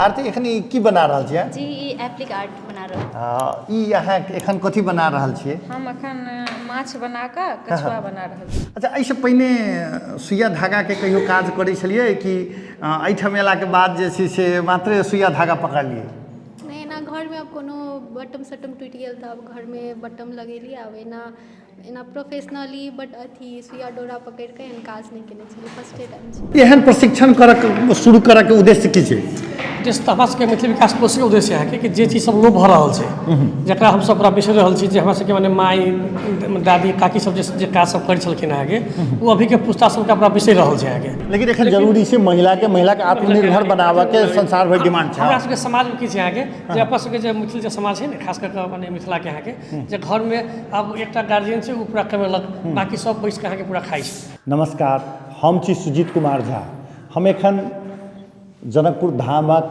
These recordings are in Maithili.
आरती, एखन ई की बना रहल छियै? जी, ई एप्लिक आर्ट बना रहल। ई अहाँ एखन कथी बना रहल छियै? हम एखन माछ बना कऽ कछुआ बना रहल छी। अच्छा, एहिसँ पहिने सुइया धागाके कहियो काज करै छलियै कि एहिठाम अयलाके बाद जे छै से मात्रे सुइया धागा पकड़लियै? नहि, एना घरमे आब कोनो बटम सटम टूटि गेल तऽ आब घरमे बटम लगेली। आब एना एना प्रोफेशनली बट अथी सुइया डोरा पकड़िकऽ एहन काज नहि केने छलियै, फर्स्टे टाइम छै। एहन प्रशिक्षण करक शुरू करऽके उद्देश्य की छै? उद्देश्य तऽ हमरा सबके मैथिली विकास कोषके उद्देश्य अहाँके कि जे चीज सब लोप भऽ रहल छै, जकरा हमसब पूरा बिसरि रहल छी, जे हमरा सबके मने माय, दादी, काकी सब जे जे काज सब करै छलखिन अहाँके, ओ अभीके पुस्ता सबके पूरा बिसरि रहल छै अहाँके। लेकिन एखन जरूरी छै महिलाके आत्मनिर्भर बनाबऽके, संसार भरि डिमांड छै। हमरा सबके समाजमे की छै अहाँके, जे अपन सबके जे मैथिल जे समाज छै ने, खास कऽ कऽ मने मिथिलाके अहाँके, जे घरमे आब एकटा गार्जियन छै, ओ पूरा कमेलक, बाँकी सब बैस कऽ अहाँके पूरा खाइ छै। नमस्कार, हम छी सुजीत कुमार झा। हम एखन जनकपुर धामक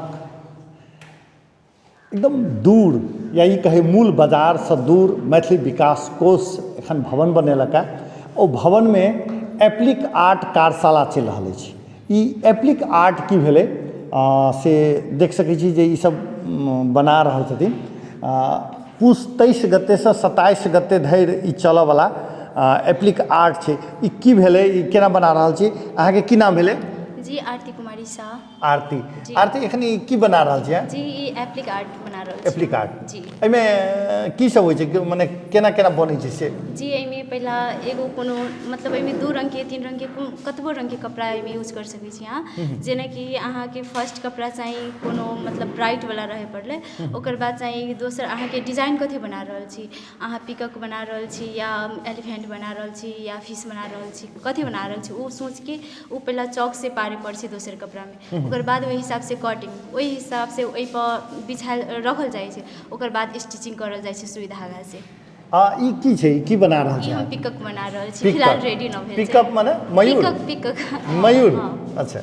एकदम दूर, या ई कही मूल बाजारसँ दूर, मैथिली विकास कोष एखन भवन बनेलक हेँ। ओ भवनमे एप्लिक आर्ट कार्यशाला चलि रहल अछि। ई एप्लिक आर्ट की भेलै से देख सकै छी जे ईसभ बना रहल छथिन। पूस 23 गतेसँ 27 गते धरि ई चलऽवला एप्लिक आर्ट छै। ई की भेलै, ई केना बना रहल छी? अहाँके की नाम भेलै? जी, आरती कुमारी शाह। आरती। जी। आरती, एखन ई की बना रहल छियै? जी, ई एप्लिक आर्ट बना रहल छी। Applique art. जी। एहिमे की सब होइ छै, मने केना केना बनै छै से? जी, एहिमे पहिला एगो कोनो मतलब एहिमे दू रङ्गके, तीन रङ्गके, कतबो रङ्गके कपड़ा एहिमे यूज कर सकै छी अहाँ। जेनाकि अहाँके फर्स्ट कपड़ा चाही कोनो मतलब ब्राइटवला रहै पड़लै, ओकर बाद चाही दोसर। अहाँके डिजाइन कथी बना रहल छी, अहाँ पीकॉक बना रहल छी या एलिफेन्ट बना रहल छी या फिश बना रहल छी, कथी बना रहल छी, ओ सोचिके ओ पहिला चौकसँ पारय पड़ै छै दोसर कपड़ामे। ओकर बाद ओहि हिसाबसँ कटिंग, ओहि हिसाबसँ ओहिपर बिछायल रखल जाइ छै। ओकर बाद स्टिचिंग करल जाइ छै सुइ धागासँ। आ ई की छै? ई की बना रहल ई छी? हम पिकक बना रहल छी, फिलहाल रेडी न भेल छै। पिकअप माने मयूर? पिकक, पिकक। मयूर। हँ। अच्छा,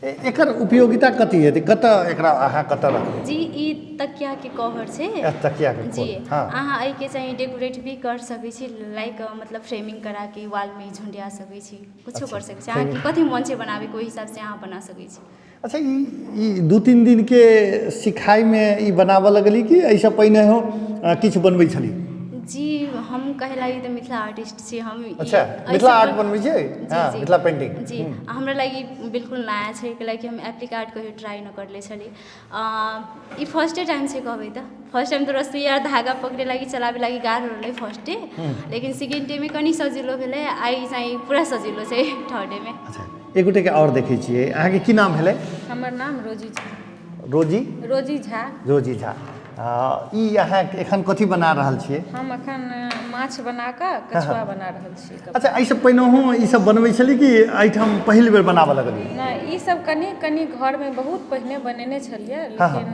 एकर उपयोगिता कथी हेतै? कतऽ एकरा अहाँ कतऽ रखबै? जी, ई तकियाके कवर छै। तकियाके? जी। हँ। अहाँ एहिके चाहे डेकोरेट भी कर सकै छी, लाइक मतलब फ्रेमिंग कराके वालमे झुंडिया सकै छी, कुछो कर सकै छी। अहाँके कथी मन छै बनाबैके, ओहि हिसाबसँ अहाँ बना सकै छी। अच्छा, ई ई 2-3 दिनके सिखाइमे ई बनाबऽ लगली कि एहिसँ पहिनेहो किछु बनबै छली? जी, हम कहै लागि तऽ मिथिला आर्टिस्ट छी हम। अच्छा, मिथिला आर्ट बनबै छियै? हँ, मिथिला पेंटिंग। जी, हमरा लागि बिल्कुल नया छै, कैलाकि हम एप्लिक आर्ट कहियो ट्राई नहि करले छली। ई फर्स्टे टाइम छै। कहबै तऽ फर्स्ट टाइम तऽ रस्सी आर धागा पकड़े लागि, चलाबे लागि गाढ़ रहलै फर्स्ट डे, लेकिन सेकेंड डे मे कनि सजिलो भेलै। आइ चाहिँ पूरा सजिलो छै थर्ड डे मे। अच्छा, एक गोटेके आओर देखै छियै। अहाँके की नाम भेलै? हमर नाम रोजी झा। रोजी? रोजी झा। रोजी झा। ई अहाँ एखन कथी बना रहल छियै? हम एखन माछ बना कऽ कछुआ बना रहल छी। अच्छा, एहिसँ पहिनहुँ ई सब बनबै छली कि एहिठाम पहिल बेर बनाबऽ लगलियै? नहि, ई सब कनि कनि घरमे बहुत पहिने बनेने छलियै, लेकिन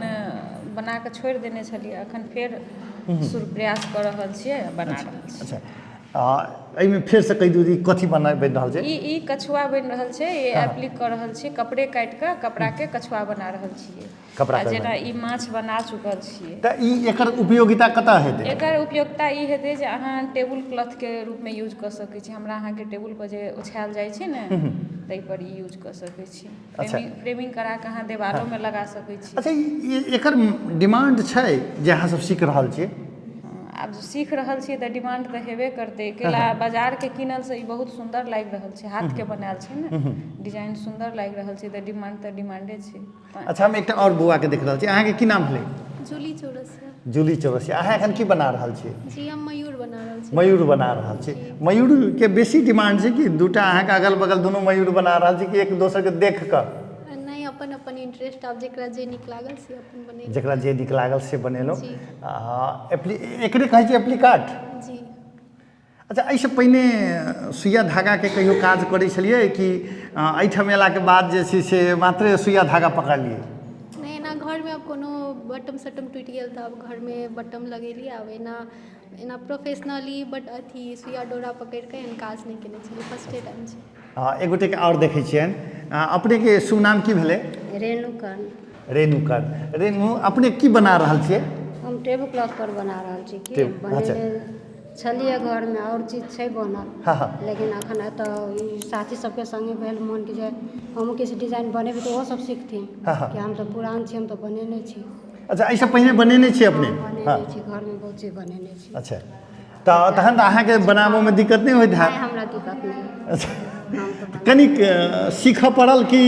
बना कऽ छोड़ि देने छलियै। एखन फेर शुरू प्रयास कऽ रहल छियै, बना रहल छी। अच्छा, एहिमे फेरसँ कहि दियौ, ई कथी बना बनि रहल छै? ई ई कछुआ बनि रहल छै। ई एप्लिक कऽ रहल छियै, कपड़े काटि कऽ कपड़ाके कछुआ बना रहल छियै। कपड़ा। आ जेना ई माछ बना चुकल छियै। तऽ ई एकर उपयोगिता कतऽ हेतै? एकर उपयोगिता ई हेतै जे अहाँ टेबुल क्लॉथके रूपमे यूज कऽ सकै छी। हमरा अहाँके टेबुलपर जे ओछायल जाइ छै ने, ताहिपर ई यूज कऽ सकै छी। फ्रेमिंग करा कऽ अहाँ देवालोमे लगा सकै छी। अच्छा, ई एकर डिमांड छै जे अहाँ सब सीख रहल छियै? आब सीख रहल छियै तऽ डिमांड तऽ हेबे करतै, कैला बाजारके कीनलसँ ई बहुत सुन्दर लागि रहल छै। हाथके बनायल छै ने, डिजाइन सुन्दर लागि रहल छै, तऽ डिमांड तऽ डिमांडे छै। अच्छा, हम एकटा आओर बौआके देख रहल छी। अहाँके की नाम भेलै? जूली चौरसिया। जूली चौरसिया। अहाँ एखन की बना रहल छियै? जी, हम मयूर बना रहल छी। मयूर बना रहल छी। मयूरके बेसी डिमांड छै कि दूटा अहाँके अगल बगल दुनू मयूर बना रहल छी कि एक दोसरके देख कऽ? नहि, अपन अपन इंटरेस्ट। आब जेकरा जे नीक लागल से अपन बनेलहुँ। जकरा जे नीक लागल से बनेलहुँ। एकरे कहै छै एप्लिकार्ट? जी। अच्छा, एहिसँ पहिने सुइया धागाके कहियो काज करै छलियै कि एहिठाम अयलाके बाद जे छै से मात्रे सुइया धागा पकड़लियै? नहि, एना घरमे आब कोनो बटम सटम टूटि गेल तऽ आब घरमे बटम लगेली। आब एना एना प्रोफेशनली बट अथी सुइया डोरा पकड़िकऽ एहन काज नहि केने छलियै, फर्स्टे टाइम छै। हँ, एक गोटेके आओर देखै छियनि। अपनेके शुभ नाम की भेलै? रेणु कर्ण। रेणु कर्ण। रेणु, अपने की बना रहल छियै? हम टेबुल क्लॉथ पर बना रहल छी कि बनेने। छलियै घरमे आओर चीज छै बनल। हँ हँ लेकिन अखन एतऽ ई साथी सबके सङ्गे भेल मोन कि जे हमहूँ किछु डिजाइन बनेबै तऽ ओहो सब सिखथिन। हँ हँ कि हम तऽ पुरान छी, हम तऽ बनेने छी। अच्छा, एहिसँ पहिने बनेने छियै अपने? हँ, बनेने छी, घरमे बहुत चीज बनेने छी। अच्छा, तऽ तहन तऽ अहाँके बनाबऽमे दिक्कत नहि होइत हैत? नहि, हमरा दिक्कत नहि। अच्छा, हम तऽ कनिक सीखऽ पड़ल कि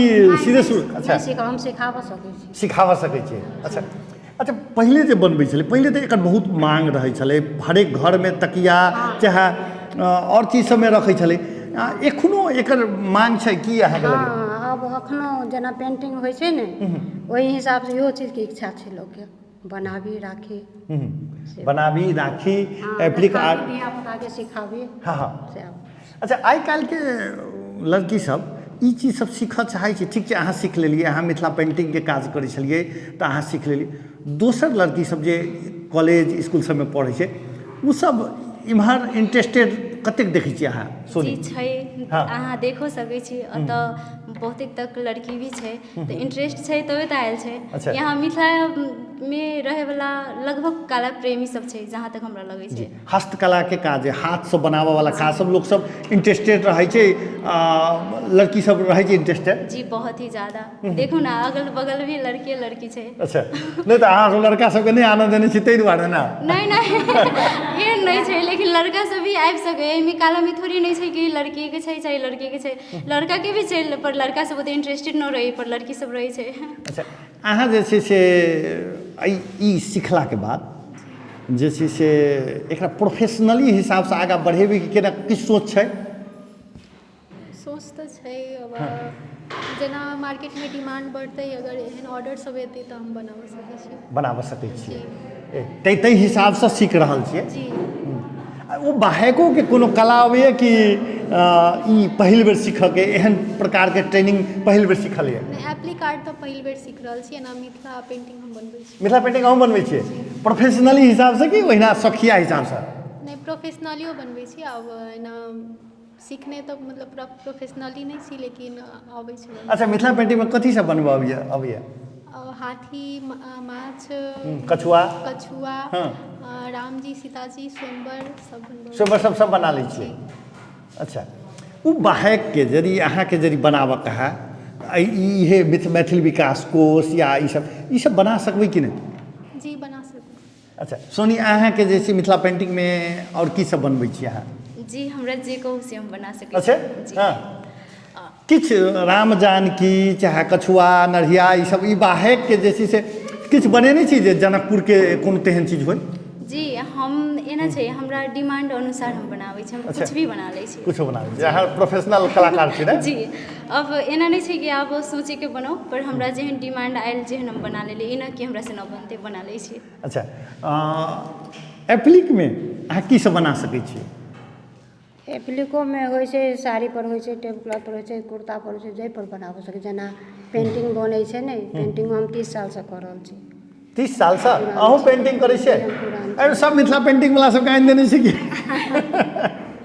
सीधे शुरू? अच्छा, नहि सीखब, हम सिखाबऽ सकै छी। सिखाबऽ सकै छियै। अच्छा अच्छा, पहिले जे बनबै छलै, पहिले तऽ एकर बहुत माँग रहै छलै, हरेक घरमे तकिया चाहे आओर चीज सबमे रखै छलै, एखनो एकर माँग छै की अहाँके लगैए? हँ, आब एखनो जेना पेन्टिंग होइ छै ने, ओहि हिसाबसँ इहो चीजके इच्छा छै लोकके, बनाबी राखी। बनाबी राखी, एप्लिक आर्ट। धियापुताके सिखाबी। हँ हँ से। अच्छा, आइ काल्हिके लड़कीसभ ई चीज सब सीखऽ चाहै छै? ठीक छै, अहाँ सीख लेलियै, अहाँ मिथिला पेन्टिंगके काज करै छलियै तऽ अहाँ सीख लेलियै, दोसर लड़की सब जे कॉलेज इसकुल सबमे पढ़ै छै, ओसब इम्हर इंटरेस्टेड कतेक देखै छियै अहाँ सोनी? जी छै। हँ। अहाँ देखो सकै छी, एतऽ बहुतेक तक लड़की भी छै, तऽ इंटरेस्ट छै तबे तऽ आयल छै। यहाँ मिथिलामे रहैवला लगभग कला प्रेमी सब छै, जहाँ तक हमरा लगै छै। हस्तकलाके काज, हाथसँ बनाबऽवला काज सब लोकसब इंटरेस्टेड रहै छै, लड़की सब रहै छै इंटरेस्टेड? जी, बहुत ही ज्यादा। देखू ने, अगल बगल भी लड़के लड़की छै। अच्छा, नहि तऽ अहाँ सब लड़का सबके नहि आनऽ देने छी ताहि दुआरे ने? नहि नहि, एहन नहि छै, लेकिन लड़का सब भी आबि सकैए एहिमे। कलामे थोड़ी नहि छै कि लड़कीके छै चाहे लड़कीके छै, लड़काके भी छै, पर लड़का सब ओते इंटरेस्टेड नहि रहै पर लड़की सब रहै छै। अच्छा, अहाँ जे छै से एहि ई सिखलाके बाद जे छै से एकरा प्रोफेशनली हिसाबसँ आगाँ बढ़ेबै कि केना, किछु सोच छै? सोच तऽ छै, अब जेना मार्केटमे डिमांड बढ़तै, अगर एहन ऑर्डर सब एतै तऽ हम बनाबऽ सकै छी। बनाबऽ सकै छियै, ताहि ताहि हिसाबसँ सीख रहल छियै? जी। आ ओ बाहकोके कोनो कला अबैए कि ई पहिल बेर सीखऽके, एहन प्रकारके ट्रेनिंग पहिल बेर सीखल यऽ? नहि, एप्लिक आर्ट तऽ पहिल बेर सीख रहल छी, एना मिथिला पेंटिंग हम बनबै छी। मिथिला पेंटिंग अहूँ बनबै छियै प्रोफेशनली हिसाबसँ कि ओहिना शौखिया हिसाबसँ? नहि, प्रोफेशनलियो बनबै छी। आब एना सीखने तऽ मतलब प्रोफेशनली नहि छी, लेकिन अबै छै। अच्छा, मिथिला पेंटिंगमे कथी सब बनबऽ अबैए अबैए? हाथी, माछ, कछुआ, कछुआ। हँ। रामजी, सीताजी, स्वयंवर सब बनबै। स्वयंवर सब सब बना लै छियै। अच्छा, ओ बाहकके यदि अहाँके यदि बनाबऽके है, इहे मैथिल विकास कोष या ईसब ईसब बना सकबै कि नहि? जी, बना सकबै। अच्छा सोनी, अहाँके जे छै मिथिला पेंटिंगमे आओर की सब बनबै छी अहाँ? जी, हमरा जे कहू से हम बना सकै अच्छा छी जी। हँ, किछु राम जानकी चाहे कछुआ नढ़िया ईसब ई बाहकके जे छै से किछु बनेने छी, जे जनकपुरके कोनो तेहन चीज होइ? जी, हम एना छै, हमरा डिमांड अनुसार हम बनाबै छी, हम कुछ भी बना लै छी। किछो बना लै छी। अहाँ प्रोफेशनल कलाकार छी ने? जी, अब एना नहि छै कि आब सोचैके बनाउ, पर हमरा जेहन डिमांड आयल जेहन हम बना लेली, एना कि हमरा से न बनतै, बना लै छी। अच्छा, एप्लिकमे अहाँ की सब बना सकै छियै? एप्लिकोमे होइ छै, साड़ी पर होइ छै, टेबुल क्लॉथ पर होइ छै, कुर्ता पर होइ छै, जाहि पर बनाबऽ सकै। जेना पेंटिंग बनै छै ने, पेंटिंग हम 30 सालसँ कऽ रहल छी। 30 सालसँ अहूँ पेंटिंग करै छियै? पुरान। अरे, सब मिथिला पेंटिंग वला सबके आनि देने छै की?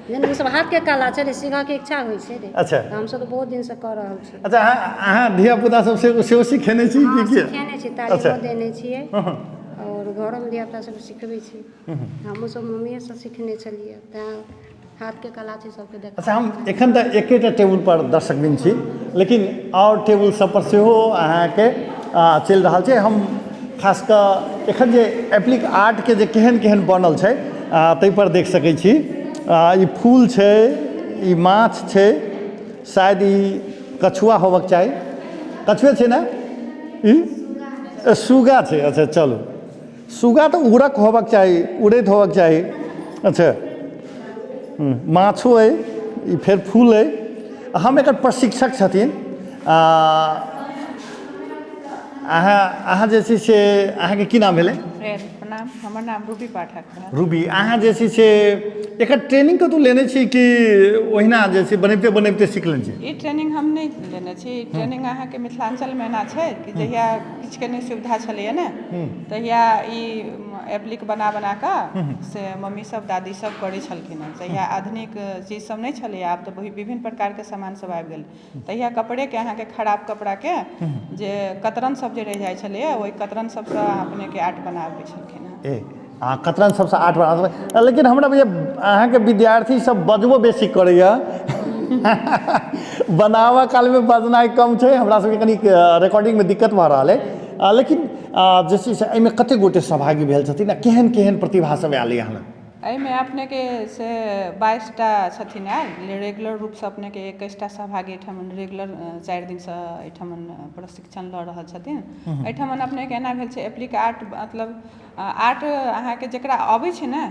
जेना ओ सब हाथके कला छै ने, सीखऽके इच्छा होइ छै ने। तऽ हमसब तऽ बहुत दिनसँ कऽ रहल छी। अच्छा, अहाँ अहाँ धिया पुता सब सेहो सेहो सिखेने छी हँ, की? सिखेने छी, तालिमो देने छियै आओर घरोमे धिया पुता सबके सिखबै छी। हमहूँ सब मम्मीएसँ सिखने छलियै, तैँ हाथके कला छै सबके देख। अच्छा, हम एखन तऽ एकेटा टेबुल पर दर्शकबिन छी, लेकिन आओर टेबुल सब पर सेहो अहाँके चलि रहल छै। हम खास कऽ एखन जे एप्लिक आर्टके जे केहन केहन बनल छै ताहिपर देख सकै छी। ई फूल छै, ई माछ छै, शायद ई कछुआ होबक चाही, कछुए छै ने ई? सुगा छै। अच्छा चलू, सुगा तऽ उड़क होबक चाही, उड़ैत होबक चाही। अच्छा, माछो अइ, ई फेर फूल अइ। हम एकर प्रशिक्षक छथिन। अहाँ अहाँ जे छै से अहाँके की नाम भेलै? प्रणाम, हमर नाम रूबी पाठक भेल। रूबी, अहाँ जे छै से एकर ट्रेनिंग कतहु लेने छी कि ओहिना जे छै बनबिते बनबिते सीख लेने छी? ई ट्रेनिंग हम नहि लेने छी। ई ट्रेनिंग अहाँके मिथिलाञ्चलमे एना छै कि जहिया किछुके नहि सुविधा छलैए ने, तहिया ई एप्लिक बना बना कऽ से मम्मी सब, दादी सब करै छलखिन हेँ। तहिया आधुनिक चीज सब नहि छलैए, आब तऽ विभिन्न प्रकारके सामान सब आबि गेल। तहिया कपड़ेके, अहाँके खराब कपड़ाके जे कतरन सब जे रहि जाइ छलैए, ओहि कतरन सबसँ अपनेके आर्ट बनाबै छलखिन हेँ। ए आ कतरन सबसँ आर्ट बना, लेकिन हमरा बुझाइए अहाँके विद्यार्थी सब बजबो बेसी करैए, बनाबऽ कालमे बजनाइ कम छै। हमरा सबके कनि रिकॉर्डिंगमे दिक्कत भऽ रहल अइ, लेकिन जे छै से एहिमे कतेक गोटे सहभागी भेल छथिन आ केहन केहन प्रतिभा सब आयल अइ अहाँ? एहिमे अपनेके से 22टा छथिन आयल रेगुलर रूपसँ। अपनेके 21टा सहभागी एहिठाम रेगुलर 4 दिनसँ एहिठाम प्रशिक्षण लऽ रहल छथिन। एहिठाम अपनेके एना भेल छै, एप्लिक आर्ट मतलब आर्ट अहाँके जकरा अबै छै ने,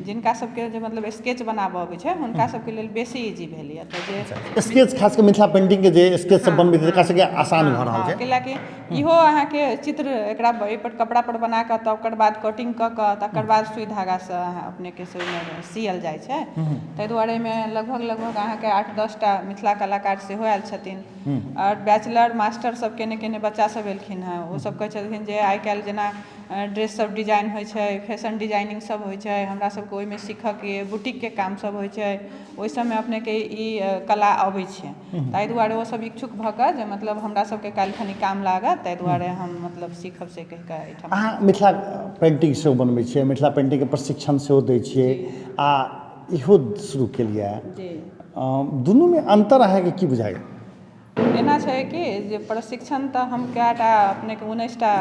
जिनका सबके जे मतलब स्केच बनाबऽ अबै छै, हुनका सबके लेल बेसी इजी भेल यऽ तऽ जे स्केच, खास कऽ मिथिला पेंटिंगके जे स्केच सब बनबै छै, तकरा सबके आसान भऽ रहल छै। कैलाकि इहो अहाँके चित्र एकरा एहिपर कपड़ापर बना कऽ, तऽ ओकर बाद कटिंग कऽ कऽ, तकर बाद सुइ धागासँ अहाँ अपनेके से ओहिमे सियल जाइ छै। ताहि दुआरे एहिमे लगभग लगभग अहाँके 8-10टा मिथिला कलाकार सेहो आयल छथिन आओर बैचलर मास्टर सब केने केने बच्चा सब एलखिन हेँ। ओ सब कहै छथिन जे आइ काल्हि जेना ड्रेस सब डिजाइन होइ छै, फैशन डिजाइनिंग सब होइ छै, हमरा सबके ओहिमे सीखऽके बुटीकके काम सब होइ छै, ओहि सबमे अपनेके ई कला अबै छै। ताहि दुआरे ओ सब इच्छुक भऽ कऽ जे मतलब हमरा सबके काल्हि खनी काम लागत, ताहि दुआरे हम मतलब सीखब से कहि कऽ एहिठाम। अहाँ मिथिला पेन्टिंग सेहो बनबै छियै, मिथिला पेन्टिंगके प्रशिक्षण सेहो दै छियै आ इहो शुरू केलियै। जी। दुनूमे अन्तर अहाँके की बुझाइए? एना छै कि जे प्रशिक्षण तऽ हम कएटा अपनेके 19टा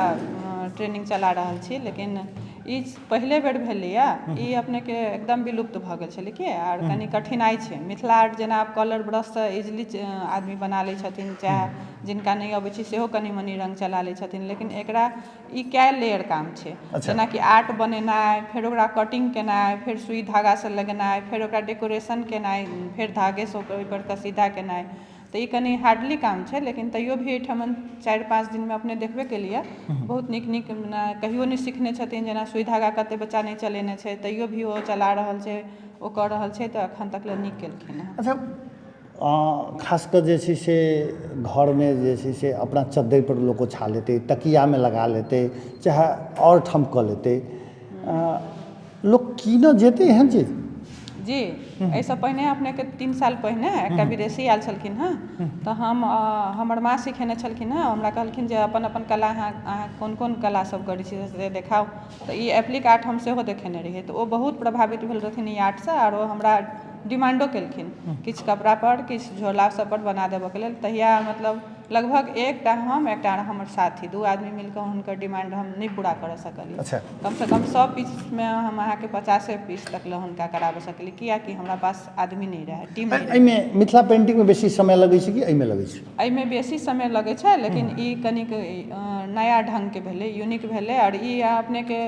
ट्रेनिंग चला रहल छी, लेकिन ई पहिले बेर भेलैए। ई अपनेके एकदम विलुप्त भऽ गेल छलै कि आर कनि कठिनाइ छै। मिथिला आर्ट जेना आब कलर ब्रशसँ इजिली आदमी बना लै छथिन, चाहे जिनका नहि अबै छै सेहो कनि मनि रङ्ग चला लै छथिन, लेकिन एकरा ई कए लेयर काम छै। जेनाकि आर्ट बनेनाइ, फेर ओकरा कटिंग केनाइ, फेर सुइ धागासँ लगेनाइ, फेर ओकरा डेकोरेशन केनाइ, फेर धागेसँ ओहिपर कसीदा केनाइ, तऽ ई कनि हार्डली काम छै। लेकिन तैयो भी एहिठमन 4-5 दिनमे अपने देखबे केलियै, बहुत नीक नीक कहियो नहि सिखने छथिन, जेना सुइ धागा कते बच्चा नहि चलेने छै, तैयो भी ओ चला रहल छै, ओ कऽ रहल छै, तऽ एखन तक लए नीक केलखिन हेँ। अच्छा, खास कऽ जे छै से घरमे जे छै से अपना चद्दरिपर लोक ओछा लेतै, तकियामे लगा लेतै, चाहे आओर ठाम कऽ लेतै, लोक कीनऽ जेतै एहन चीज? जी, एहिसँ पहिने अपनेके 3 साल पहिने एकटा विदेशी आयल छलखिन हँ, तऽ हम हमर माँ सिखेने छलखिन हँ। हमरा कहलखिन जे अपन अपन कला अहाँ अहाँ कोन कोन कला सब करै छी से देखाउ। तऽ ई एप्लिक आर्ट हम सेहो देखेने रहियै, तऽ ओ बहुत प्रभावित भेल रहथिन ई आर्टसँ आओर ओ हमरा डिमांडो केलखिन किछु कपड़ापर, किछु झोला सबपर बना देबऽके लेल। तहिया मतलब लगभग एकटा हम, एकटा हमर साथी, दू आदमी मिलकऽ हुनकर डिमांड हम नहि पूरा करऽ सकलियै। कमसँ कम 100 पीसमे हम अहाँके 50 पीस तक लए हुनका कराबऽ सकलियै, कियाकि हमरा पास आदमी नहि रहै, टीम नहि रहै। एहिमे मिथिला पेंटिंगमे बेसी समय लगै छै कि एहिमे लगै छै? एहिमे बेसी समय लगै छै, लेकिन ई कनिक नया ढङ्गके भेलै, यूनिक भेलै आओर ई अपनेके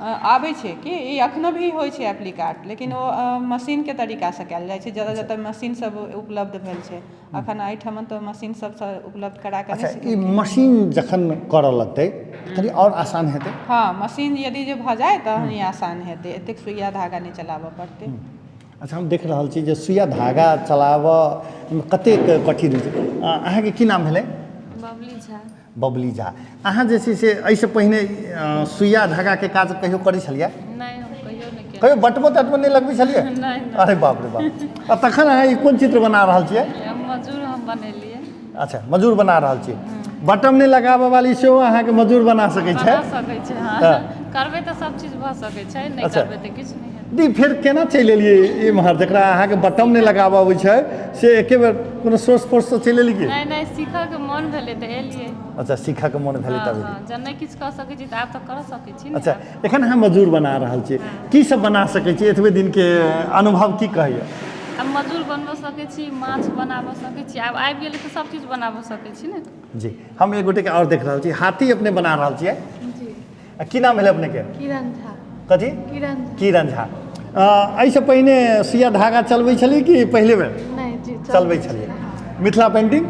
आबै छै कि ई एखनो भी होइ छै एप्लिक आर्ट, लेकिन ओ मशीनके तरीकासँ कयल जाइ छै। जतऽ जतऽ मशीन सब उपलब्ध भेल छै, अखन एहिठाम तऽ मशीन सबसँ उपलब्ध करा कऽ अच्छा, ई मशीन जखन करऽ लगतै कनि आओर आसान हेतै? हँ, मशीन यदि जे भऽ जाय तहन ई आसान हेतै, एतेक सुइया धागा नहि चलाबऽ पड़तै। अच्छा, हम देख रहल छी जे सुइया धागा चलाबऽ कतेक कठिन होइ छै। अहाँके की नाम भेलै? बबली झा। बबली झा, अहाँ जे छै से एहिसँ पहिने सुइया धागाके काज कहियो करै छलियै? नहि, हम कहियो नहि केलहुँ। कहियो बटमो तटमो नहि लगबै छलियै? नहि। अरे बाप रे बाप! आ तखन अहाँ ई कोन चित्र बना रहल छियै? मजूर हम बनेलियै। अच्छा, मजूर बना रहल छियै। बटम नहि लगाबऽ वाली सेहो अहाँके मजूर बना सकै छै। बना सकै छै, हँ। करबै तऽ सब चीज भऽ सकै छै, नहि करबै तऽ किछु नहि हेतै। दी, फेर केना चलि एलियै इम्हर? जकरा अहाँके बटम नहि लगाबऽ अबै छै से एके बेर कोनो सोर्स फोर्ससँ चलि एलियै की? नहि नहि, सीखऽके मोन भेलै तऽ एलियै। अच्छा, सीखऽके मोन भेलै तब एलियै। हँ, जब नहि किछु कऽ सकै छी तऽ आब तऽ कऽ सकै छी ने। अच्छा, एखन अहाँ मजूर बना रहल छी, की सब बना सकै छी? एतबे दिनके अनुभव की कहैए? आब मजूर बनबऽ सकै छी, माछ बनाबऽ सकै छी, आब आबि गेलै तऽ सब चीज बनाबऽ सकै छी ने। जी, हम एक गोटेके आओर देख रहल छी, हाथी अपने बना रहल छियै। जी। आ की नाम भेलै अपनेके? किरण झा। कथी? किरण झा। किरण झा, एहिसँ पहिने सुइया धागा चलबै छलियै कि पहिले बेर? नहि जी। चलबै छलियै। मिथिला पेंटिंग?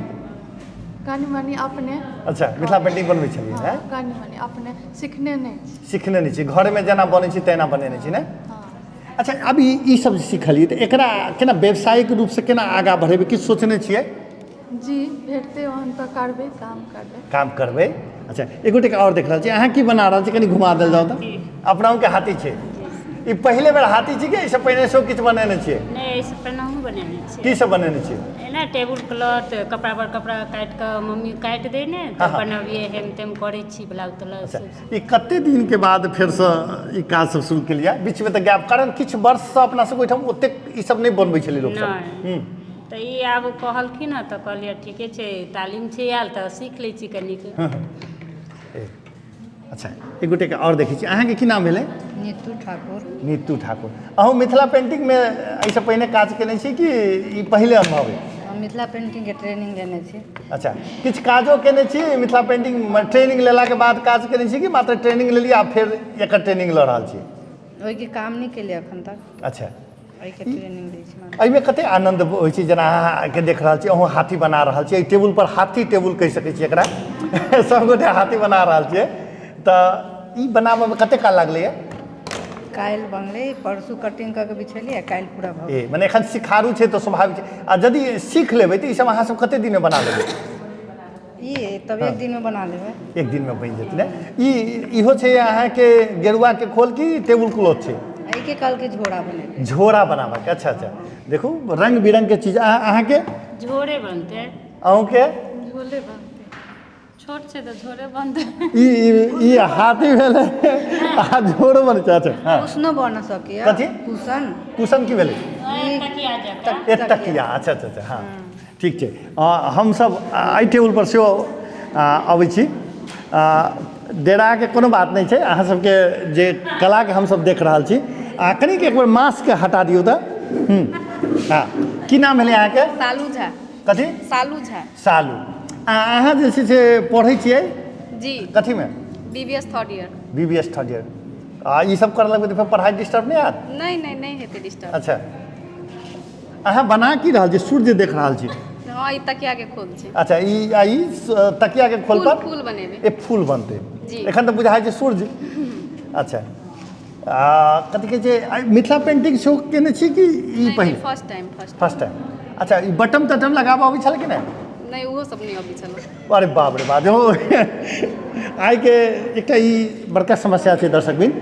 कनि मनि अपने। अच्छा, मिथिला पेंटिंग बनबै छलियै? हँ, कनि मनि अपने, सिखने नहि छी। सिखने नहि छी, घरमे जेना बनै छै तेना बनेने छी ने? हँ। अच्छा, अब ई सब जे सिखलियै तऽ एकरा केना व्यावसायिक रूपसँ केना आगाँ बढ़ेबै, किछु सोचने छियै? जी, भेटतै ओहन तऽ करबै, काम करबै। काम करबै। अच्छा, एक गोटेके आओर देख रहल छी, अहाँ की बना रहल छी? कनि घुमा देल जाउ तऽ। अपनाहुके हाथी छै। ई पहिले बेर हाथी छी कि एहिसँ पहिने सेहो किछु बनेने छियै? नहि, एहिसँ पहिने बनेने छियै। की सब बनेने छियै? एना टेबुल क्लॉथ, कपड़ा पर कपड़ा काटि कऽ मम्मी काटि दै ने तऽ बनबियै, हेम तेम करै छी, ब्लाउज त्लाउज सब। ई कते दिनके बाद फेरसँ ई काज सब शुरू केलियै? बीचमे तऽ गैप, कारण किछु वर्षसँ अपना सब ओहिठाम ओतेक ई सब नहि बनबै छलै लोकसब। नहि, तऽ ई आब कहलखिन हँ तऽ कहलियै ठीके छै, तालीम छै आयल तऽ सीख लै छी कनिक। अच्छा, एक गोटेके आओर देखै छी। अहाँके की नाम भेलै? नीतू ठाकुर। नीतू ठाकुर, अहूँ मिथिला पेंटिंगमे एहिसँ पहिने काज केने छी कि ई पहिले अनुभव अइ? हम मिथिला पेंटिंगके ट्रेनिंग लेने छी। अच्छा, किछु काजो केने छी मिथिला पेंटिंग? ट्रेनिंग लेलाके बाद काज केने छी कि मात्र ट्रेनिंग लेलियै आ फेर एकर ट्रेनिंग लऽ रहल छी? ओहिके काम नहि केलियै एखन तक। अच्छा, एहिके ट्रेनिंग लै छी। एहिमे कतेक आनन्द होइ छै? जेना अहाँके देख रहल छी, अहूँ हाथी बना रहल छी एहि टेबुल पर, हाथी टेबुल कहि सकै छी एकरा, सभगोटे हाथी बना रहल छियै, तऽ ई बनाबऽमे कतेक काल लागलैए? काल्हि बनलै, परसू कटिंग कऽ के बिछेलियै, काल्हि पूरा भऽ गेल। मने एखन सिखारू छै तऽ स्वाभाविक छै, आ यदि सीख लेबै तऽ ई सब अहाँ सब कतेक दिनमे बना लेबै? ई तब एक दिनमे बना लेबै। एक दिनमे बनि जेतै ने? ई इहो छै अहाँके गेरुआके खोल कि टेबुल क्लॉथ छै? एहिके कहलकै झोरा बनेबै। झोरा बनाबऽके। अच्छा अच्छा, देखू रङ्ग बिरङ्गके चीज। अहाँके? झोरे बनतै। अहूँके? झोले बनतै, छोट छै तऽ झोरे बनतै। ई ई हाथी भेलै आ झोरो बनै छै। अच्छा, हँ। कुशनो बन सकैए। कथी? कुशन। कुशन की भेलै? तकिया जकाँ। एक तकिया। अच्छा अच्छा अच्छा, हँ ठीक छै। हमसभ एहि टेबुलपर सेहो अबै छी। डेराके कोनो बात नहि छै, अहाँ सबके जे कलाके हमसब देख रहल छी। आ कनिक एक बेर मास्कके हटा दियौ तऽ। हँ, की नाम भेलै अहाँके? सालू झा। कथी? सालू झा। सालू, आ अहाँ जे छै से पढ़ै छियै? जी। कथीमे? B B S third year. B B S third year. आ ई सब करऽ लगबै तऽ फेर पढ़ाइ डिस्टर्ब नहि हैत? नहि नहि, नहि हेतै डिस्टर्ब। अच्छा, अहाँ बना की रहल छी? सूर्य देख रहल छी? हँ, ई तकिया के खोल छै। अच्छा, ई आ ई तकिया के खोल पर फूल बनेबै। ए फूल बनतै? जी। एखन तऽ बुझाइ छै सूर्य। अच्छा, आ कथी कहै छै, आइ मिथिला पेंटिंग सेहो केने छी कि ई पहिल? First time. First. First time. अच्छा, ई बटम तटम लगाबऽ अबै छल कि नहि? नहि, ओहो सब नहि अबै छल। अरे बाप रे बाप! आइके एकटा ई बड़का समस्या छै दर्शकबिन,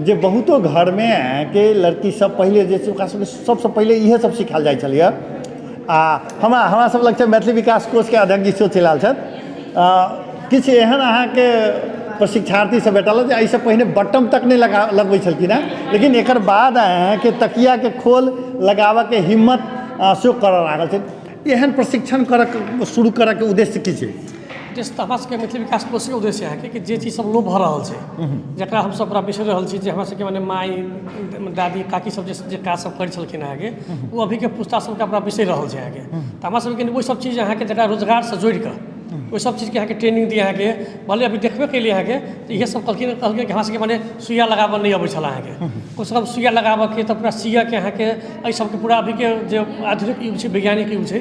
जे बहुतो घरमे के लड़की सब पहिले जे छै ओकरा सबके सबसँ पहिले इएह सब सिखायल जाइ छलैए। आ हमरा हमरा सब लग छै मैथिली विकास कोषके अध्यक्ष जी सेहो चलि आयल छथि। किछु एहन अहाँके प्रशिक्षार्थी सब भेटल जे एहिसँ पहिने बटम तक नहि लगबै छलखिन हेँ, लेकिन एकर बाद अहाँके तकियाके खोल लगाबऽके हिम्मत सेहो करऽ लागल छै? एहन प्रशिक्षण करऽ शुरू करऽके उद्देश्य की छै? उद्देश्य तऽ हमरा सबके मैथिली विकास कोषके उद्देश्य अहाँके कि जे चीज सब लोप भऽ रहल छै, जकरा हमसब पूरा बिसरि रहल छी, जे हमरा सबके मने माय, दादी, काकी सब जे जे काज सब करै छलखिन अहाँके, ओ अभीके पुस्ता सबके पूरा बिसरि रहल छै अहाँके। तऽ हमरा सबके ओहि सब चीज अहाँके जकरा रोजगारसँ जोड़िकऽ ओहि सब चीजके अहाँके ट्रेनिंग दी अहाँके। भले अभी देखबे केलियै अहाँके तऽ इएह सब कहलखिन कहलखिन कि हमरा सबके मने सुइया लगाबऽ नहि अबै छलै अहाँके। कमसँ कम सुइया लगाबऽके तऽ पूरा सियऽके अहाँके एहि सबके पूरा अभीके जे आधुनिक युग छै, वैज्ञानिक युग छै,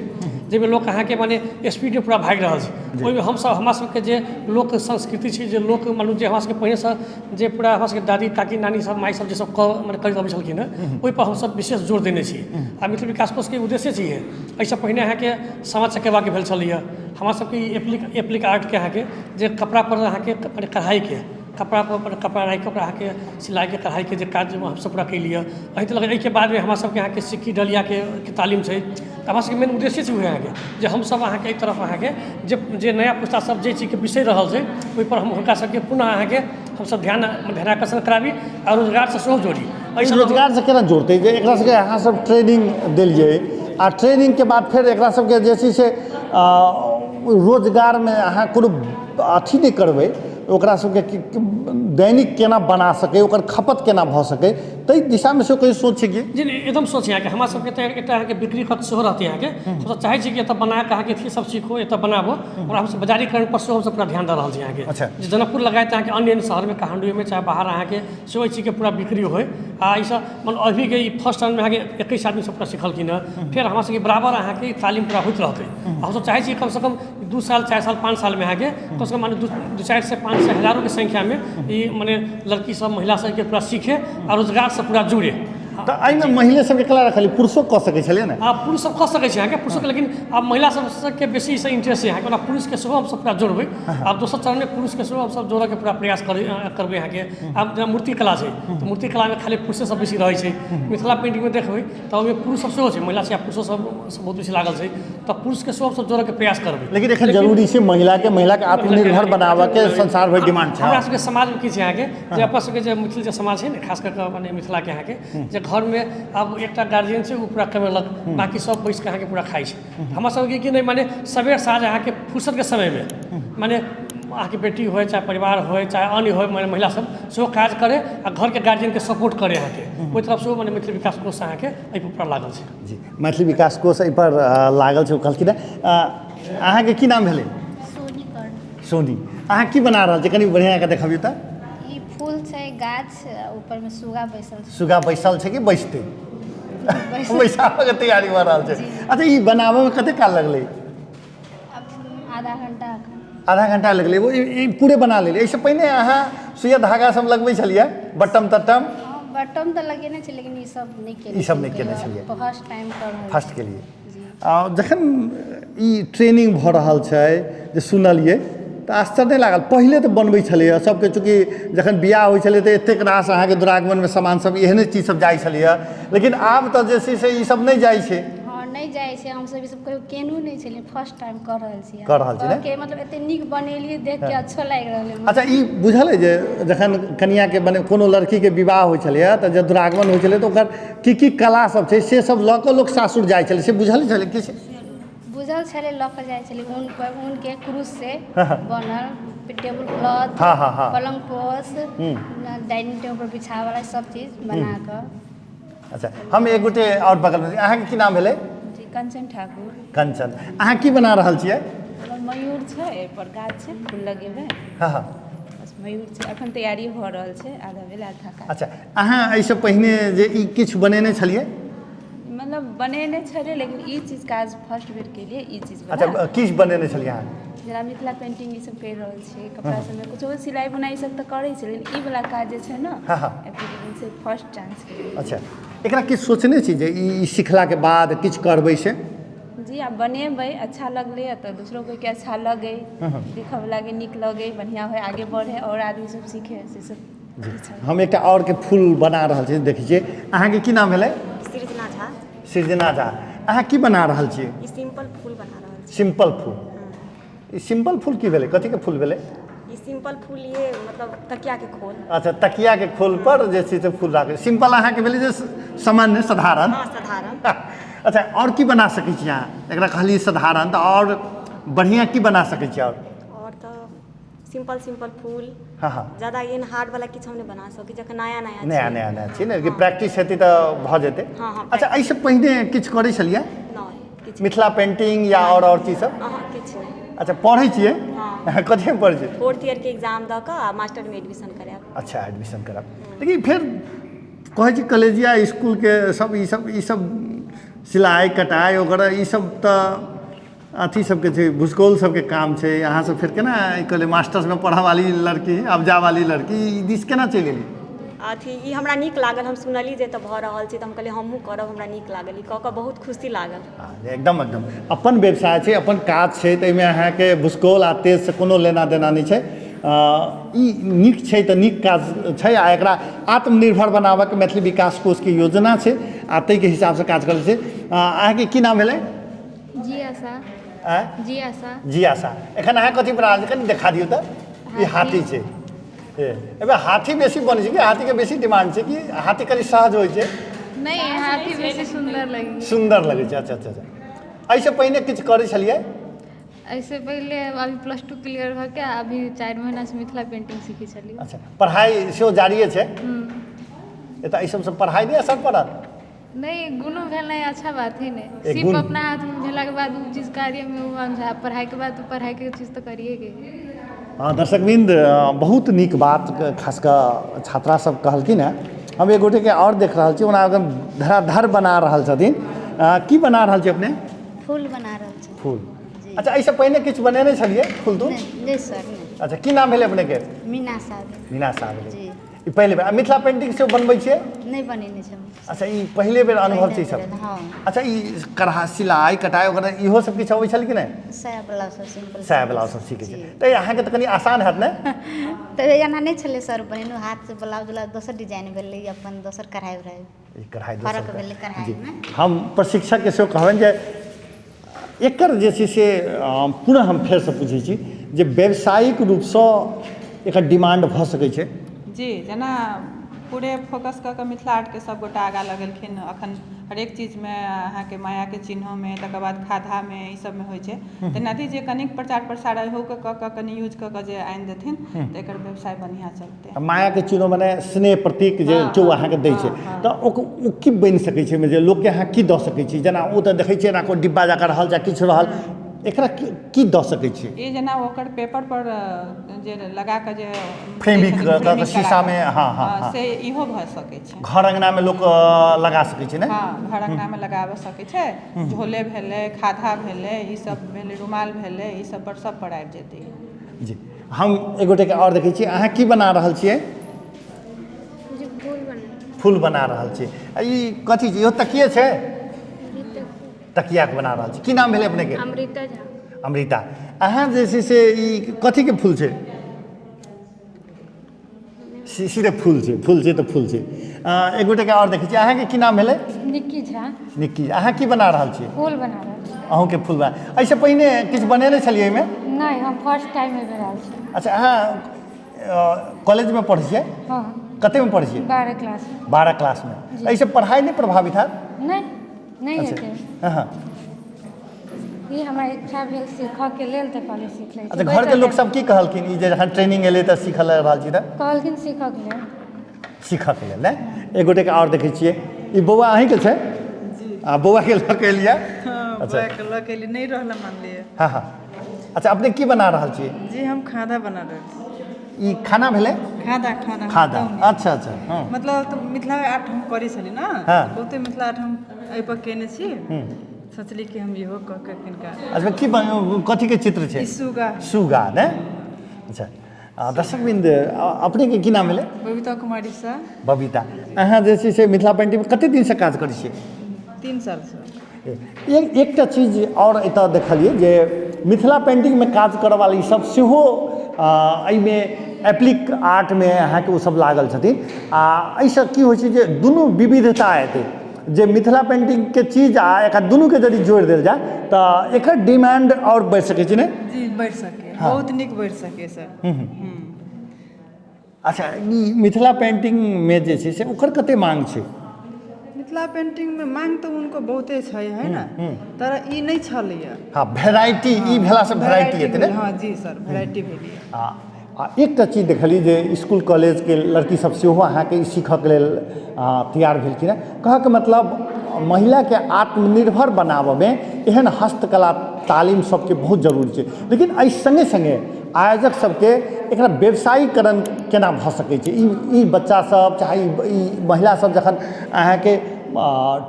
जाहिमे लोक अहाँके मने स्पीडमे पूरा भागि रहल छै, ओहिमे हमसब हमरा सबके जे लोक संस्कृति छै, जे लोक मानू जे हमरा सबके पहिनेसँ जे पूरा हमरा सबके दादी, काकी, नानी सब, माय सब जे सब कऽ मने करैत अबै छलखिन हँ, ओहिपर हमसब विशेष जोर देने छी। आ मिथिला विकास कोषके उद्देश्य छै एहिसँ पहिने अहाँके सामा चकेबाके भेल छलैए। हमरा सबके ई एप्लिक एप्लिक आर्टके अहाँके जे कपड़ापर अहाँके मने कढ़ाइके कपड़ापर कपड़ा राखिकऽ ओकरा अहाँके सिलाइके कढ़ाइके जे काज हमसब पूरा केलिए एहि तरहके। एहिके बादमे हमरा सबके अहाँके सिक्की डलियाके तालीम छै। तऽ हमरा सबके मेन उद्देश्ये छै उएह अहाँके, जे हमसब अहाँके एहि तरफ अहाँके जे जे नया पुस्ता सब जे चीजके बिसरि रहल छै, ओहिपर हम हुनका सबके पुनः अहाँके हमसब ध्यानाकर्षण कराबी आ रोजगारसँ सेहो जोड़ी। एहि रोजगारसँ केना जोड़तै जे एकरा सबके अहाँ सब ट्रेनिंग देलियै आ ट्रेनिंगके बाद फेर एकरा सबके जे छै से रोजगारमे अहाँ कोनो अथी नहि करबै, ओकरा सबके दैनिक केना बना सकै, ओकर खपत केना भऽ सकै, ताहि दिशामे सेहो कहियो सोच छै कि? जी नहि, एकदम सोच छै अहाँके। हमरा सबके तऽ एकटा अहाँके बिक्री खर्च सेहो रहतै अहाँके। हमसब चाहै छी कि एतऽ बनाकऽ अहाँके अथी सब सीखू, एतऽ बनाबू आओर हमसब बजारीकरण पर सेहो हमसब पूरा ध्यान दऽ रहल छी अहाँके। जे जनकपुर लगायत अहाँके अन्य अन्य शहरमे, काठमाण्डूमे, चाहे बाहर अहाँके सेहो एहि चीजके पूरा बिक्री होइ। आ एहिसँ मतलब अभीके ई फर्स्ट टाइममे अहाँके 21 आदमी सब पूरा सिखलखिन हँ। फेर हमरा सबके बराबर अहाँके तालीम पूरा होइत रहतै। हमसब चाहै छी कमसँ कम 2 साल, 4 साल, 5 सालमे अहाँके कमसँ कम माने 2, 400, 500, हजारोके संख्यामे ई मने लड़की सब, महिला सबके पूरा सीखे आ रोजगारसँ पूरा जुड़े। तऽ एहिमे महिले सबके कला रखलियै, पुरुषो कऽ सकै छलियै ने? आ पुरुष सब कऽ सकै छै अहाँके पुरुषोके, लेकिन आब महिला सबके बेसी एहिसँ इंटरेस्ट छै अहाँके। ओना पुरुषके सेहो हमसब पूरा जोड़बै, आब दोसर चरणमे पुरुषके सेहो हमसब जोड़ऽके पूरा प्रयास करबै अहाँके। आब जेना मूर्तिकला छै तऽ मूर्तिकलामे खाली पुरुषे सब बेसी रहै छै। मिथिला पेन्टिंगमे देखबै तऽ ओहिमे पुरुष सब सेहो छै, महिला छै आ पुरुषो सब बहुत बेसी लागल छै, तऽ पुरुषके सेहो हमसब जोड़ऽके प्रयास करबै। लेकिन एखन जरूरी छै महिलाके, महिलाके आत्मनिर्भर बनाबऽके संसार भरि डिमांड छै। हमरा सबके समाजमे की छै अहाँके जे अपन सबके जे मिथिल जे समाज छै ने, खास कऽ कऽ मने मिथिलाके अहाँके जे घरमे आब एकटा गार्जियन छै, ओ पूरा कमेलक, बाँकी सब बैस कऽ अहाँके पूरा खाइ छै। हमरा सबके की नहि, मने सबेर साँझ अहाँके फुर्सतके समयमे मने अहाँके बेटी होइ चाहे परिवार होइ चाहे अन्य होइ, मने महिला सब सेहो काज करै आ घरके गार्जियनके सपोर्ट करै अहाँके। ओहि तरफ सेहो मने मैथिली विकास कोष अहाँके एहिपर पूरा लागल छै। जी, मैथिली विकास कोष एहिपर लागल छै, ओ कहलखिन हेँ। अहाँके की नाम भेलै? सोनी कर्ण। सोनी, अहाँ की बना रहल छी? कनि बढ़िआँ कऽ देखबियौ तऽ। ई फूल छै, गाछ, ऊपरमे सुगा बैसल छै। सुगा बैसल छै कि बैसतै? बैसाबऽके तैयारी भऽ रहल छै। अच्छा, ई बनाबऽमे कते काल लगलै? आधा घंटा। आधा घंटा लगलै, ओ ई पूरे बना लेलियै। एहिसँ पहिने अहाँ सुइया धागा सब लगबै छलियै, बटम तटम? बटम तऽ लगेने छै, लेकिन ई सब नहि केने। ई सब नहि केने छलियै। फर्स्ट टाइम कर रहल। फर्स्ट केलियै। आ जखन ई ट्रेनिंग भऽ रहल छै जे सुनलियै तऽ आश्चर्य नहि लागल? पहिले तऽ बनबै छलैए सबके, चूँकि जखन बियाह होइ छलै तऽ एतेक रास अहाँके दुरागमनमे सामान सब एहने चीज सब जाइ छलैए, लेकिन आब तऽ जे छै से ई सब नहि जाइ छै। हँ, नहि जाइ छै। हमसब ई सब कहियो केनहो नहि छलियै, फर्स्ट टाइम कऽ रहल छियै। कऽ रहल छी ने? के मतलब एते नीक बनेलियै, देख के अच्छो लागि रहल है। अच्छा, ई बुझल अइ जे जखन कनिआँके मने कोनो लड़कीके विवाह होइ छलैए तऽ जब दुरागमन होइ छलै तऽ ओकर की की कला सब छै से सब लऽ कऽ लोक सासुर जाइ छलै, से बुझल छलै किछु? बुझल छलै, लऽ कऽ जाइ छलै ऊन पर, ऊनके क्रूस से बनल टेबुल क्लॉथ, हँ हँ हँ पलङ्ग पोस, डाइनिंग टेबुल पर बिछावला सब चीज बना कऽ। अच्छा, हम एक गोटे आओर बगलमे, अहाँके की नाम भेलै? जी, कंचन ठाकुर। कंचन, अहाँ की बना रहल छियै? हमर मयूर छै, एहिपर गाछ छै, फूल लगेबै। हँ हँ बस मयूर छै, अखन तैयारी भऽ रहल छै, आधा भेल आधा काज। अच्छा, अहाँ एहिसँ पहिने जे ई किछु बनेने छलियै? मतलब बनेने छलियै, लेकिन ई चीज काज फर्स्ट बेर केलियै ई चीज वला। अच्छा, की बनेने छलियै अहाँ? जेना मिथिला पेंटिंग ई सब करि रहल छियै, कपड़ा सबमे कुछो सिलाइ बुनाइ सब तऽ करै छियै, लेकिन ई वला काज जे छै ने एप्लीकेशन से फर्स्ट चांस केलियै। अच्छा, एकरा किछु सोचने छी जे ई सिखलाके बाद किछु करबै से? जी, आब बनेबै, अच्छा लगलैए तऽ दोसरो कोइके अच्छा लगै, देखऽवलाके नीक लगै, बढ़िआँ होइ, आगे बढ़ै आओर आदमी सब सीखै, से सब। जी, हम एकटा आओरके फूल बना रहल छी, देखै छियै। अहाँके की नाम भेलै? सृजना झा। सृजना झा, अहाँ की बना रहल छियै? ई सिंपल फूल बना रहल छी। सिंपल फूल। ई सिंपल फूल की भेलै? कथीके फूल भेलै? ई सिंपल फूल ये मतलब तकिया के खोल। अच्छा, तकिया के खोल पर जे छै से फूल राखै। सिंपल अहाँके भेलै जे सामान्य, साधारण। हँ, साधारण। अच्छा, आओर की बना सकै छी अहाँ? एकरा कहलियै साधारण, तऽ आओर बढ़िआँ की बना सकै छी आओर? आओर तऽ सिंपल सिंपल फूल। हँ हँ ज्यादा एहन हार्ड वाला किछु हम नहि बना सकी, जखन नया नया नया छियै। नया नया छी ने, कि प्रैक्टिस हेतै तऽ भऽ जेतै। हँ हँ अच्छा, एहिसँ पहिने किछु करै छलियै? नहि, किछु। मिथिला पेंटिंग या आओर आओर चीज सब? अहाँ, किछु नहि। अच्छा, पढ़ै छियै? हँ। कथीमे पढ़ै छियै? फोर्थ ईयर के एग्जाम दऽ कऽ आ मास्टरमे एडमिशन करायब। अच्छा, एडमिशन करायब। लेकिन फेर कहै छी कॉलेजिया इसकुलके सब ई सब ई सब सिलाइ कटाइ वगैरह ई सब तऽ अथी सबके छै, भुसकौल सबके काम छै। अहाँ सब फेर केना ई कहलियै, मास्टर्समे पढ़ऽ वाली लड़की, आब जाय वाली लड़की ई दिस केना चलि एलियै? अथी ई हमरा नीक लागल, हम सुनलियै जे एतऽ भऽ रहल छै तऽ हम कहलियै हमहूँ करब। हमरा नीक लागल, ई कऽ कऽ बहुत खुशी लागल। एकदम एकदम, अपन व्यवसाय छै, अपन काज छै, तऽ एहिमे अहाँके भुसकौल आ तेजसँ कोनो लेना देना नहि छै। ई नीक छै तऽ नीक काज छै आ एकरा आत्मनिर्भर बनाबऽके मैथिली विकास कोषके योजना छै आ ताहिके हिसाबसँ काज करै छै। अहाँके की नाम भेलै? जी आशा। आँय? जी आशा। जी आशा, एखन अहाँ कथी बना रहल छी? कनि देखा दियौ तऽ। ई हाथी छै। ए एहिमे हाथी बेसी बनै छै कि हाथीके बेसी डिमांड छै कि हाथी कनि सहज होइ छै? नहि, हाथी बेसी सुन्दर लगै। सुन्दर लगै छै। अच्छा अच्छा अच्छा, एहिसँ पहिने किछु करै छलियै? एहिसँ पहिले अभी प्लस 2 क्लियर भऽ के अभी 4 महीनासँ मिथिला पेंटिंग सीखै छलियै। अच्छा, पढ़ाइ सेहो जारिए छै? हूँ। एतऽ एहि सबसँ पढ़ाइ नहि असर पड़ल? नहि, गुण भेनाइ अच्छा बात है ने। एक सिर्फ गुण। अपना हाथमे भेलाके बाद ओ चीज कार्यमे ओ अनुसार पढ़ाइके बाद तऽ पढ़ाइके चीज तऽ करिएके है। हँ दर्शकवृन्द, बहुत नीक बात खास कऽ छात्रा सब कहलखिन हेँ। हम एक गोटेके आओर देख रहल छी, ओना एकदम धराधर बना रहल छथिन। की बना रहल छी अपने? फूल बना रहल छी। फूल। अच्छा, एहिसँ पहिने किछु बनेने छलियै फूल तूल? नहि सर, नहि। अच्छा, की नाम भेलै अपनेके? मीना साह। मीना साह भेलै। जी। ई पहिले बेर। आ मिथिला पेंटिंग सेहो बनबै छियै? नहि बनेने छी हम। अच्छा, ई पहिले बेर अनुभव छै ई सब? हँ। अच्छा, ई कढ़ा सिलाइ कटाइ वगैरह इहो सब किछु अबै छल कि नहि? साया ब्लाउज सब सिम्पल। साया ब्लाउज सब सीखै छै तऽ अहाँके तऽ कनि आसान हैत ने? तऽ एना नहि छलै सर बनेलहुँ हाथसँ ब्लाउज उलाउज, दोसर डिजाइन भेलै, अपन दोसर कढ़ाइ उढ़ाइ। ई कढ़ाइ दोसर फरक भेलै जी। कढ़ाइमे। हम प्रशिक्षकके सेहो कहबनि जे एकर जे छै से पुनः हम फेरसँ पूछै छी जे व्यावसायिक रूपसँ एकर डिमांड भऽ सकै छै? जी, जेना पूरे फोकस कऽ कऽ मिथिला आर्टके सभगोटा आगाँ लगेलखिन। अखन हरेक चीजमे अहाँके मायाके चिन्होमे, तकर बाद खाधामे, ई सबमे होइ छै। तेनाहिते जे कनिक प्रचार प्रसार इहोके कऽ कऽ, कनि यूज कऽ कऽ जे आनि देथिन, तऽ एकर व्यवसाय बढ़िआँ चलतै। मायाके चिन्हो मने स्नेह प्रतीक जे केओ अहाँके दै छै तऽ ओ की बनि सकै छै? जे लोकके अहाँ की दऽ सकै छी? जेना ओ तऽ देखै छियै एना कोइ डिब्बा जकाँ रहल या किछु रहल, एकरा की दऽ सकै छी? ई जेना ओकर पेपर पर जे लगा कऽ जे फ्रेमिंग दै छथिन, कऽ कऽ फ्रेमिंग करा शीशामे, कऽ, हँ। से इहो भऽ सकै छै। घर अङ्गनामे लोक लगा सकै छै ने? हँ, घर अङ्गनामे लगाबऽ सकै छै। झोले भेलै, खाधा भेलै, ई सब भेलै, रुमाल भेलै, ई सब पर सब पर आबि जेतै। जी, हम एक गोटेके आओर देखै छी। अहाँ की बना रहल छियै? जी, फूल बना। फूल बना रहल छी। आ ई कथी छै? इहो तकिए छै? तकियाके बना रहल छी। की नाम भेलै अपनेके? अमृता झा। अमृता, अहाँ जे छै से ई कथीके फूल छै? सीधे फूल छै, फूल छै तऽ फूल छै। एक गोटेके आओर देखै छी। अहाँके की नाम भेलै? निक्की झा। निक्की, अहाँ की बना रहल छियै? फूल बना रहल छी। अहूँके फूल बना, एहिसँ पहिने किछु बनेने छलियै एहिमे? नहि, हम फर्स्ट टाइम एहि बेर आयल छी। अच्छा, अहाँ कॉलेजमे पढ़ै छियै? हँ। कतेमे पढ़ै छियै? 12 क्लास। 12 क्लासमे। एहिसँ पढ़ाइ नहि प्रभावित हैत? नहि, नहि हेतै। हँ। ई हमरा इच्छा भेल सीखऽके लेल तऽ कहलियै सीख लै छी। अच्छा, घरके लोक सब की कहलखिन ई जे जखन ट्रेनिंग एलै तऽ सीखऽ लागि रहल छी तऽ? कहलखिन सीखऽके लेल। सीखऽके लेल ने। एक गोटेके आओर देखै छियै। ई बौआ अहीँके छै? आ बौआके लऽ कऽ एलियै? हँ। अच्छा। बौआके लऽ के एलियै, नहि रहल मानलियै। हँ, अच्छा, अपने की बना रहल छियै? जी, हम खादा बना रहल छी। ई खाना भेलै? खादा, खादा। खादा, अच्छा, हँ। मतलब तऽ मिथिला आर्ट हम करै छली ने। बहुते मिथिला आर्ट हम एहिपर केने छी। सोचली कि हम इहो कऽ के किनका। अच्छा, की कथीके चित्र छै? ई सुगा। सुगा ने। अच्छा, दर्शक बिंद, अपनेके की नाम भेलै? बबीता कुमारी शाह। बबीता, अहाँ जे छै से मिथिला पेंटिंगमे कते दिनसँ काज करै छियै? 3 सालसँ। एकटा चीज आओर एतऽ देखलियै जे मिथिला पेंटिंगमे काज करऽवाली सब सेहो एहिमे एप्लिक आर्टमे अहाँके ओ सब लागल छथिन। आ एहिसँ की होइ छै जे दुनू विविधता एतै, जे मिथिला पेंटिंगके चीज आ एकरा दुनूके यदि जोड़ि देल जाय तऽ एकर डिमांड आओर बढ़ि सकै छै ने? जी, बढ़ि सकैए। बहुत नीक बढ़ि सकैए सर। अच्छा, ई मिथिला पेंटिंगमे जे छै से ओकर कते मांग छै? मिथिला पेंटिंगमे मांग तऽ हुनको बहुते छै, है ने? तर ई नहि छलैए। हँ, भेराइटी ई भेलासँ भेराइटी एतै ने? हँ जी सर, भेराइटी भेलैए। आ एकटा चीज देखलियै जे इसकुल कॉलेजके लड़की सब सेहो अहाँके ई सीखऽके लेल तैयार भेलखिन हेँ। कहऽके मतलब महिलाके आत्मनिर्भर बनाबऽमे एहन हस्तकला तालीम सबके बहुत जरूरी छै, लेकिन एहि सङ्गे सङ्गे आयोजक सबके एकरा व्यवसायीकरण केना भऽ सकै छै, ई बच्चा सब चाहे ई महिला सब जखन अहाँके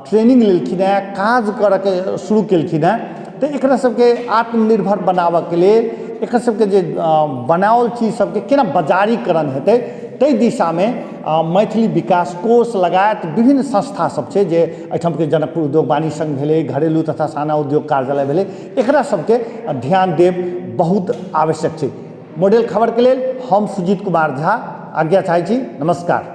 ट्रेनिंग लेलखिन हेँ, काज करऽके शुरू केलखिन हेँ, तऽ एकरा सबके आत्मनिर्भर बनाबऽके लेल एकर सबके जे बनाओल चीज सबके केना बजारीकरण हेतै, ताहि दिशामे मैथिली विकास कोष लगायत विभिन्न संस्था सब छै जे एहिठामके जनकपुर उद्योग वाणिज्य संघ भेलै, घरेलू तथा साना उद्योग कार्यालय भेलै, एकरा सबके ध्यान देब बहुत आवश्यक छै। मॉडल खबरके लेल हम सुजीत कुमार झा आज्ञा चाहै छी। नमस्कार।